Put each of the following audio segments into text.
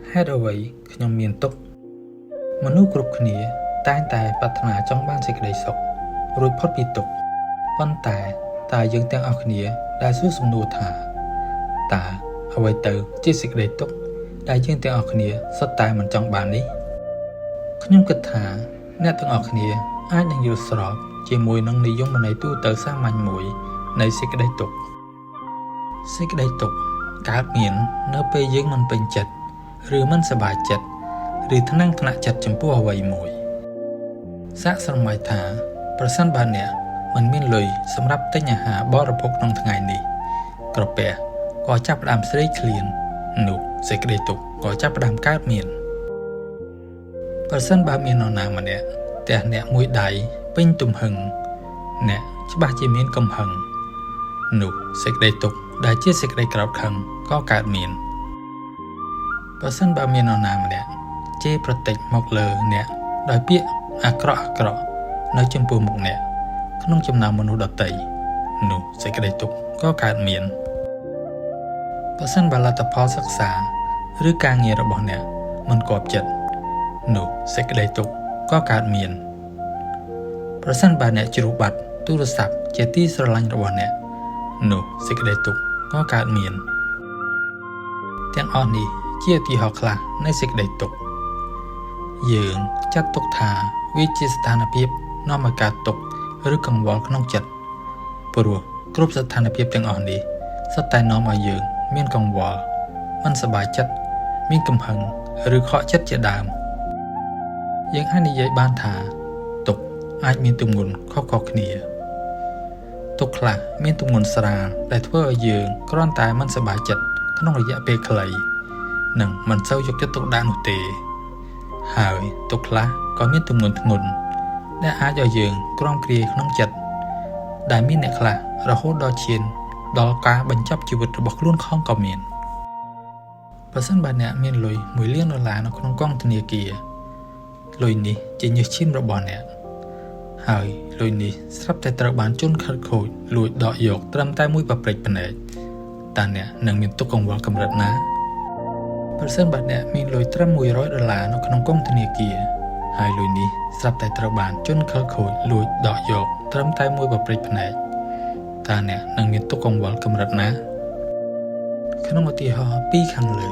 ហេតុអ្វីខ្ញុំមានទុក្ខមនុស្សគ្រប់គ្នាតែងតែប្រាថ្នាចង់បានសេចក្តីសុខរួចផុតពីទុក្ខប៉ុន្តែតើយើងទាំងអស់គ្នាដែលសួរសំណួរថាតើអ្វីទៅជាសេចក្តីទុក្ខដែលយើងទាំងអស់គ្នាសុទ្ធតែមិនចង់បាននេះខ្ញុំគិតថាអ្នកទាំងអស់គ្នាអាចនឹងយល់ស្របជាមួយនឹងនិយមន័យទូទៅសាមញ្ញមួយនៃសេចក្តីទុក្ខសេចក្តីទុក្ខកើតមាននៅពេលយើងមិនពេញចិត្តឬមិនសប្បាយចិត្តឬថ្នាំងថ្នាក់ចិត្តចំពោះអ្វីមួយសាកស្រមៃថាប្រសិនបើអ្នកមិនមានលុយសម្រាប់ទិញអាហារបរិភោគក្នុងថ្ងៃនេះក្រពះក៏ចាប់ផ្ដើមស្រេកឃ្លាននោះសេចក្តីទុក្ខក៏ចាប់ផ្ដើមកើតមានប្រសិនបើមាននរណាម្នាក់ទះអ្នកមួយដៃពេញទំហឹងអ្នកច្បាស់ជាមានកំហឹងនោះសេចក្តីទុក្ខដែលជាសេចក្តីក្រោធខឹងក៏កើតមានប្រសិនបើមាននរណាម្នាក់ជេរប្រតិចមកលើអ្នកដោយពាក្យអាក្រក់អាក្រក់នៅចំពោះមុខអ្នកក្នុងចំណោមមនុស្សដទៃនោះសេចក្តីទុក្ខក៏កើតមានប្រសិនបើលទ្ធផលសិក្សាឬការងាររបស់អ្នកមិនគាប់ចិត្តនោះសេចក្តីទុក្ខក៏កើតមានប្រសិនបើអ្នកជ្រុះបាត់ទូរស័ព្ទជាទីស្រឡាញ់របស់អ្នកនោះសេចក្តីទុក្ខក៏កើតមានទាំងអស់នេះជាឧទាហរណ៍ខ្លះនៃសេចក្តីទុក្ខយើងចាត់ទុកថាវាជាស្ថានភាពនាំឲ្យកើតទុក្ខឬកង្វល់ក្នុងចិត្តព្រោះគ្រប់ស្ថានភាពទាំងអស់នេះសុទ្ធតែនាំឲ្យយើងមានកង្វល់មិនសប្បាយចិត្តមានកំហឹងឬខកចិត្តជាដើមយើងអាចនិយាយបានថាទុក្ខអាចមានទម្ងន់ខុសៗគ្នាទុក្ខខ្លះមានទម្ងន់ស្រាលដែលធ្វើឲ្យយើងគ្រាន់តែមិនសប្បាយចិត្តក្នុងរយៈពេលខ្លីនិងមិនសូវយកចិត្តទុកដាក់នោះទេហើយទុក្ខខ្លះក៏មានទម្ងន់ធ្ងន់ដែលអាចឲ្យយើងក្រំគ្រាក្នុងចិត្តដែលមានអ្នកខ្លះរហូតដល់ឈានដល់ការបញ្ចប់ជីវិតរបស់ខ្លួនខំក៏មានប្រសិនបើអ្នកមានលុយ1លានដុល្លារនៅក្នុងកងធនាគារលុយនេះជាញើសឈាមរបស់អ្នកហើយលុយនេះស្រាប់តែត្រូវបានជនខិលខូចលួចដកយកត្រឹមតែមួយប៉ប្រិចភ្នែកតើអ្នកនឹងមានទុក្ខកង្វល់កម្រិតណាប្រសិនបើអ្នកមានលុយត្រឹម100ដុល្លារនៅក្នុងកងធនាគារហើយលុយនេះស្រាប់តែត្រូវបានជនខិលខូចលួចដកយកត្រឹមតែមួយប៉ប្រិចភ្នែកតើអ្នកនឹងមានទុក្ខកង្វល់កម្រិតណាក្នុងឧទាហរណ៍ពីរខាងលើ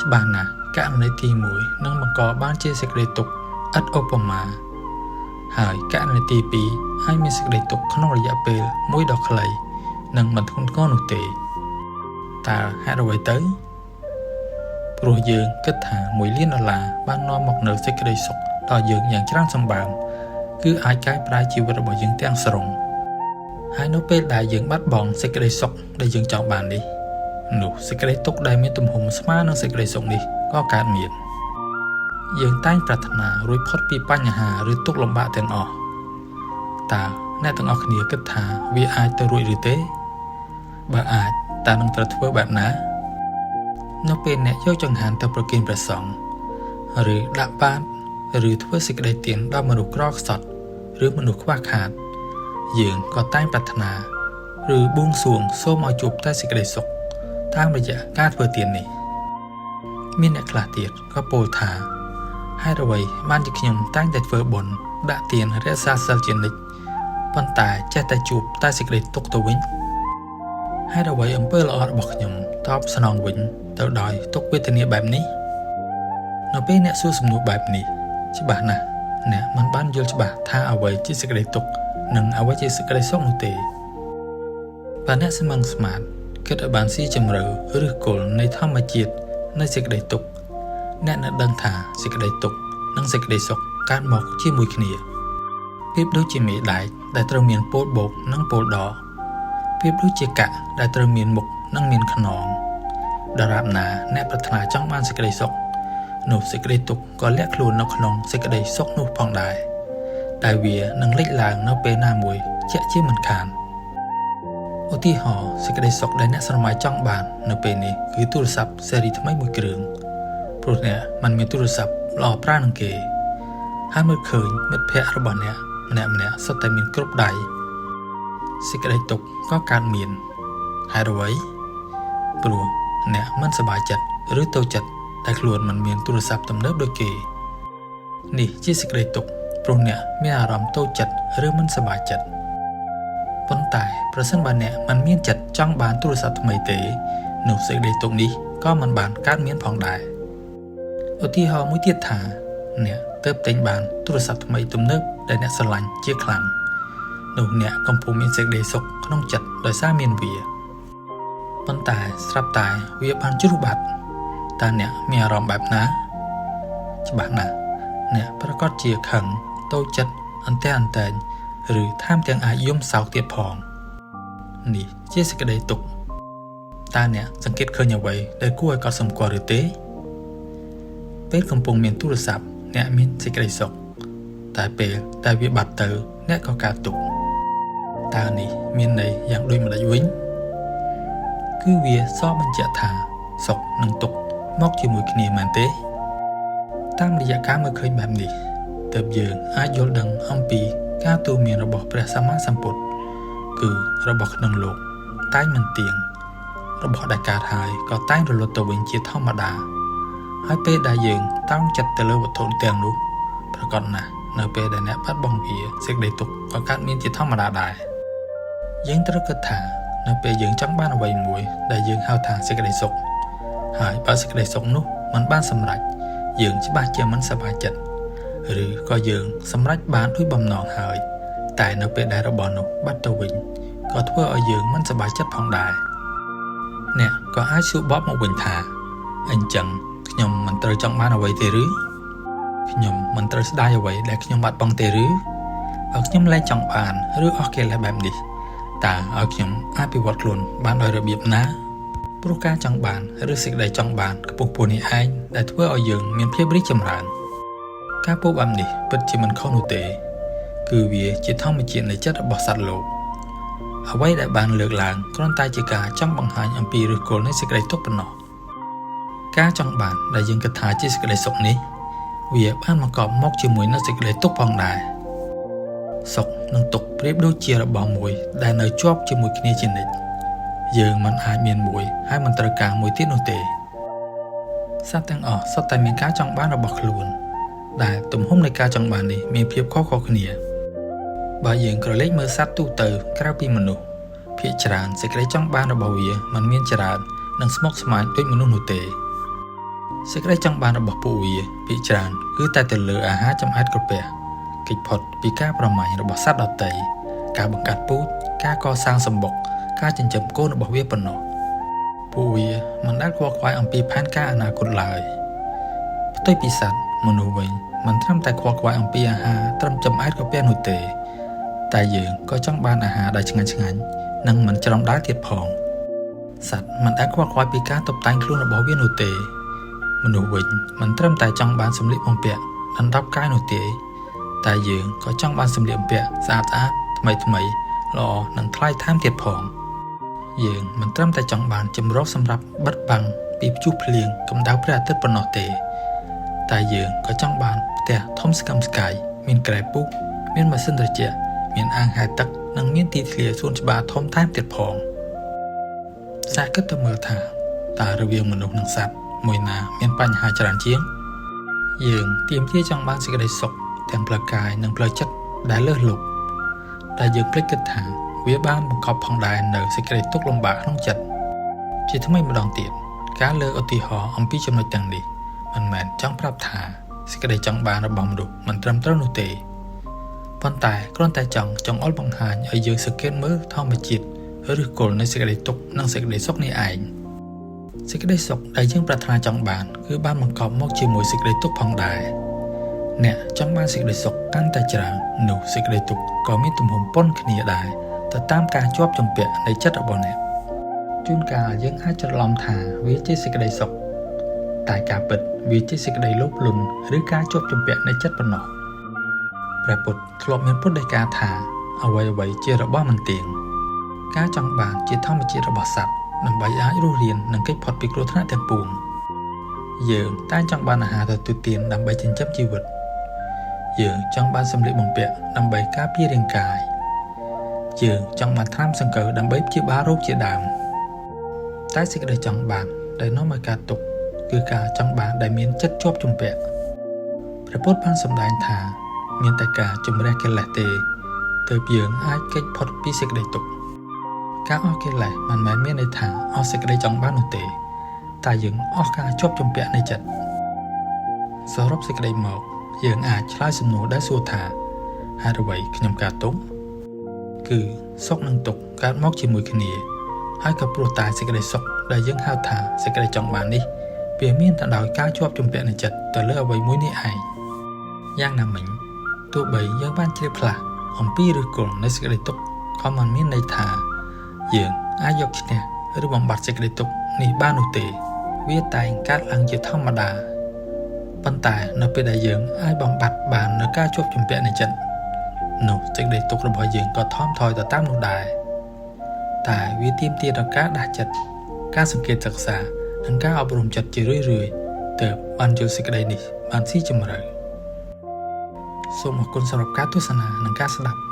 ច្បាស់ណាស់ករណីទី1នឹងបង្កបានជាសេចក្តីទុក្ខឥតឧបមាហើយករណីទី2អាចមានសេចក្តីទុក្ខក្នុងរយៈពេលមួយដ៏ខ្លីនិងមិនធ្ងន់ធ្ងរនោះទេតើហេតុអ្វីទៅព្រោះយើងគិតថា1លានដុល្លារបាននាំមកនូវសេចក្តីសុខដល់យើងយ៉ាងច្រើនសម្បើមគឺអាចកែប្រែជីវិតរបស់យើងទាំងស្រុងហើយនៅពេលដែលយើងបាត់បង់សេចក្តីសុខដែលយើងចង់បាននេះនោះសេចក្តីទុក្ខដែលមានទំហំស្មើនឹងសេចក្តីសុខនេះក៏កើតមានយើងតែងប្រាថ្នារួចផុតពីបញ្ហាឬទុក្ខលំបាកទាំងអស់តើអ្នកទាំងអស់គ្នាគិតថាវាអាចទៅរួចឬទេបើអាចតើនឹងត្រូវធ្វើបែបណានៅពេលអ្នកយកចង្ហាន់ទៅប្រគេនព្រះសង្ឃឬដាក់បាតឬធ្វើសេចក្តីទានដល់មនុស្សក្រខ្សត់ឬមនុស្សខ្វះខាតយើងក៏តែងប្រាថ្នាឬបួងសួងសូមឲ្យជួបតែសេចក្តីសុខតាមរយៈការធ្វើទាននេះមានអ្នកខ្លះទៀតក៏ពោលថាហេតុអ្វីបានជាខ្ញុំតែងតែធ្វើបុណ្យដាក់ទានរក្សាសីលជានិច្ចប៉ុន្តែចេះតែជួបតែសេចក្តីទុក្ខទៅវិញហេតុអ្វីអំពើល្អរបស់ខ្ញុំតបស្នងវិញទៅដោយទុក្ខវេទនាបែបនេះនៅពេលអ្នកសួរសំណួរបែបនេះច្បាស់ណាស់អ្នកមិនបានយល់ច្បាស់ថាអ្វីជាសេចក្តីទុក្ខនិងអ្វីជាសេចក្តីសុខនោះទេបើអ្នកស្មឹងស្មាតគិតឲ្យបានស៊ីជម្រៅឬគល់នៃធម្មជាតិនៃសេចក្តីទុក្ខអ្នកនឹងដឹងថាសេចក្តីទុក្ខនិងសេចក្តីសុខកើតមកជាមួយគ្នាប្រៀបដូចជាមេដែកដែលត្រូវមានពោលបោកនិងពោលដកប្រៀបដូចជាកាក់ដែលត្រូវមានមុខនិងមានខ្នងដរាបណាអ្នកប្រាថ្នាចង់បានសេចក្តីសុខនោះសេចក្តីទុក្ខក៏លាក់ខ្លួននៅក្នុងសេចក្តីសុខនោះផងដែរតែវានឹងលេចឡើងនៅពេលណាមួយជាក់ជាមិនខានឧទាហរណ៍សេចក្តីសុខដែលអ្នកស្រមៃចង់បាននៅពេលនេះគឺទូរស័ព្ទស៊េរីថ្មីមួយគ្រឿងព្រោះអ្នកមិនមានទូរស័ព្ទល្អប្រើនឹងគេហើយមើលឃើញមិត្តភ័ក្តិរបស់អ្នកម្នាក់ម្នាក់សុទ្ធតែមានគ្រប់ដៃសេចក្តីទុក្ខក៏កើតមានហេតុអ្វីព្រោះអ្នកមិនសប្បាយចិត្តឬតូចចិត្ត ដែលខ្លួនមិនមានទូរស័ព្ទទំនើបដូចគេនេះជាសេចក្តីទុក្ខព្រោះអ្នកមានអារម្មណ៍តូចចិត្តឬមិនសប្បាយចិត្តប៉ុន្តែប្រសិនបើអ្នកមិនមានចិត្តចង់បានទូរស័ព្ទថ្មីទេនោះសេចក្តីទុក្ខនេះក៏មិនបានកើតមានផងដែរឧទាហរណ៍មួយទៀតថាអ្នកទើបទិញបានទូរស័ព្ទថ្មីទំនើបដែលអ្នកស្រឡាញ់ជាខ្លាំងនោះអ្នកកំពុងមានសេចក្តីសុខក្នុងចិត្តដោយសារមានវាប៉ុន្តែស្រាប់តែវាបានជ្រុះបាត់តើអ្នកមានអារម្មណ៍បែបណាច្បាស់ណាស់អ្នកប្រាកដជាខឹងតូចចិត្តអន្ទះអន្តែងឬថែមទាំងអាចយំសោកទៀតផងនេះជាសេចក្តីទុក្ខតើអ្នកសង្កេតឃើញអ្វីដែលគួរឲ្យកត់សម្គាល់ឬទេពេលកំពុងមានទូរស័ព្ទអ្នកមានសេចក្តីសុខតែពេលដែលវាបាត់ទៅអ្នកក៏កើតទុក្ខតើនេះមានន័យយ៉ាងដូចម្តេចវិញគឺវាសបញ្ជាក់ថាសុខនិងទុក្ខមកជាមួយគ្នាមែនទេតាមរយៈការមើលឃើញបែបនេះទើបយើងអាចយល់ដឹងអំពីការទូន្មានរបស់ព្រះសម្មាសម្ពុទ្ធគឺរបស់ក្នុងលោកតែងមិនទៀងរបស់ដែលកើតហើយក៏តែងរលត់ទៅវិញជាធម្មតាហើយពេលដែលយើងតោងចិត្តទៅលើវត្ថុទាំងនោះប្រាកដណាស់នៅពេលដែលអ្នកបាត់បង់វាសេចក្តីទុក្ខក៏កើតមានជាធម្មតាដែរយើងត្រូវគិតថានៅពេលយើងចង់បានអ្វីមួយដែលយើងហៅថាសេចក្តីសុខហើយបើសេចក្តីសុខនោះមិនបានសម្រេចយើងច្បាស់ជាមិនសប្បាយចិត្តឬក៏យើងសម្រេចបានដូចបំណងហើយតែនៅពេលដែលរបស់នោះបាត់ទៅវិញក៏ធ្វើឲ្យយើងមិនសប្បាយចិត្តផងដែរអ្នកក៏អាចសួរបបមកវិញថាអញ្ចឹងខ្ញុំមិនត្រូវចង់បានអ្វីទេឬខ្ញុំមិនត្រូវស្ដាយអ្វីដែលខ្ញុំបាត់បង់ទេឬបើខ្ញុំលែងចង់បានឬអស់កិលេសបែបនេះតើឲ្យខ្ញុំអភិវឌ្ឍខ្លួនបានដោយរបៀបណាព្រោះការចង់បានឬសេចក្តីចង់បានខ្ពស់ពោះនេះឯងដែលធ្វើឲ្យយើងមានភាពរីកចម្រើនការពោលបែបនេះពិតជាមិនខុសនោះទេគឺវាជាធម្មជាតិនៃចិត្តរបស់សត្វលោកអ្វីដែលបានលើកឡើងគ្រាន់តែជាការចង់បង្ហាញអំពីឫសគល់នៃសេចក្តីទុក្ខប៉ុណ្ណោះការចង់បានដែលយើងគិតថាជាសេចក្តីសុខនេះវាបានបង្កប់មកជាមួយនូវសេចក្តីទុក្ខផងដែរសុខនិងទុក្ខប្រៀបដូចជារបស់មួយដែលនៅជាប់ជាមួយគ្នាជានិច្ចយើងមិនអាចមានមួយហើយមិនត្រូវការមួយទៀតនោះទេសត្វទាំងអស់សុទ្ធតែមានការចង់បានរបស់ខ្លួនដែលទំហំនៃការចង់បាននេះមានភាពខុសៗគ្នាបើយើងក្រឡេកមើលសត្វទូទៅក្រៅពីមនុស្សភាគច្រើនសេចក្តីចង់បានរបស់វាមិនមានច្រើននិងស្មុគស្មាញដូចមនុស្សនោះទេសេចក្តីចង់បានរបស់ពួកវាភាគច្រើនគឺតែទៅលើអាហារចម្អែតក្រពះគេចផុតពីការប្រមាញ់របស់សត្វដទៃការបង្កាត់ពូជការកសាងសម្បុកការចិញ្ចឹមកូនរបស់វាប៉ុណ្ណោះពួកវាមិនដែលខ្វល់ខ្វាយអំពីផែនការអនាគតឡើយផ្ទុយពីសត្វមនុស្សវិញមិនត្រឹមតែខ្វល់ខ្វាយអំពីអាហារត្រឹមចម្អែតក្រពះនោះទេតែយើងក៏ចង់បានអាហារដែលឆ្ងាញ់ៗនិងមិនច្រំដែលទៀតផងសត្វមិនដែលខ្វល់ខ្វាយពីការតុបតែងខ្លួនរបស់វានោះទេមនុស្សវិញមិនត្រឹមតែចង់បានសម្លៀកបំពាក់ដណ្ដប់កាយនោះទេតែយើងក៏ចង់បានសម្លៀកបំពាក់ស្អាតៗថ្មីៗល្អនិងថ្លៃថែមទៀតផងយើងមិនត្រឹមតែចង់បានជម្រកសម្រាប់បិទបាំងពីព្យុះភ្លៀងកម្ដៅព្រះអាទិត្យប៉ុណ្ណោះទេតែយើងក៏ចង់បានផ្ទះធំស្កឹមស្កៃមានគ្រែពូកមានម៉ាស៊ីនត្រជាក់មានអាងហែលទឹកនិងមានទីធ្លាសួនច្បារធំថែមទៀតផងសាកគិតទៅមើលថាតើរវាងមនុស្សនិងសត្វមួយណាមានបញ្ហាច្រើនជាងយើងទាមទារចង់បានសេចក្តីសុខទាំងផ្លូវកាយនិងផ្លូវចិត្តដែលលើសលប់តែយើងភ្លេចគិតថាវាបានបង្កប់ផងដែរនៅសេចក្តីទុក្ខលំបាកក្នុងចិត្តជាថ្មីម្ដងទៀតការលើកឧទាហរណ៍អំពីចំណុចទាំងនេះមិនមែនចង់ប្រាប់ថាសេចក្តីចង់បានរបស់មនុស្សមិនត្រឹមត្រូវនោះទេប៉ុន្តែគ្រាន់តែចង់ចង្អុលបង្ហាញឲ្យយើងសង្កេតមើលធម្មជាតិឬគល់នៃសេចក្តីទុក្ខនិងសេចក្តីសុខនេះឯងសេចក្តីសុខដែលយើងប្រាថ្នាចង់បានគឺបានបង្កប់មកជាមួយសេចក្តីទុក្ខផងដែរអ្នកចង់បានសេចក្តីសុខកាន់តែច្រើននោះសេចក្តីទុក្ខក៏មានទំហំប៉ុនគ្នាដែរទៅតាមការជាប់ជំពាក់នៃចិត្តរបស់អ្នកជួនកាលយើងអាចច្រឡំថាវាជាសេចក្តីសុខតែការពិតវាជាសេចក្តីលោភលន់ឬការជាប់ជំពាក់នៃចិត្តប៉ុណ្ណោះព្រះពុទ្ធធ្លាប់មានពុទ្ធដីកាថាអ្វីៗជារបស់មិនទៀងការចង់បានជាធម្មជាតិរបស់សត្វដើម្បីអាចរស់រាននិងគេចផុតពីគ្រោះថ្នាក់ទាំងពួងយើងតែងចង់បានអាហារទទួលទានដើម្បីចិញ្ចឹមជីវិតយើងចង់បានសម្លៀកបំពាក់ដើម្បីការពាររាងកាយយើងចង់បានថ្នាំសង្កូវដើម្បីព្យាបាលរោគជាដើមតែសេចក្តីចង់បានដែលនាំឲ្យកើតទុក្ខ គឺការចង់បានដែលមានចិត្តជាប់ជំពាក់ព្រះពុទ្ធបានសម្ដែងថាមានតែការជំរះកិលេសទេទើបយើងអាចគេចផុតពីសេចក្តីទុក្ខការអស់កិលេសមិនមែនមានន័យថាអស់សេចក្តីចង់បាននោះទេតែយើងអស់ការជាប់ជំពាក់នៃចិត្តសរុបសេចក្តីមកយើងអាចឆ្លើយសំណួរដែលសួរថាហេតុអ្វីខ្ញុំកើតទុក្ខគឺសុខនិងទុក្ខកើតមកជាមួយគ្នាហើយក៏ព្រោះតែសេចក្តីសុខដែលយើងហៅថាសេចក្តីចង់បាននេះវាមានតែដោយការជាប់ជំពាក់នៃចិត្តទៅលើអ្វីមួយនេះឯងយ៉ាងណាមិញទោះបីយើងបានជ្រាបខ្លះអំពីឫសគល់នៃសេចក្តីទុក្ខក៏មិនមានន័យថាយើងអាចយកឈ្នះឬបំបត្តិសេចក្តីទុក្ខនេះបាននោះទេវាតែងកើតឡើងជាធម្មតាប៉ុន្តែនៅពេលដែលយើងអាចបំបត្តិបាននូវការជាប់ជំពាក់នៃចិត្តនោះសេចក្តីទុក្ខរបស់យើងក៏ថមថយទៅតាមនោះដែរតែវាទាមទារដល់ការដាស់ចិត្តការសង្កេតសិក្សានិងការអប់រំចិត្តជារឿយៗទើបបានយល់សេចក្តីនេះបានស៊ីជម្រៅសូមអរគុណសម្រាប់ការទស្សនានិងការស្ដាប់។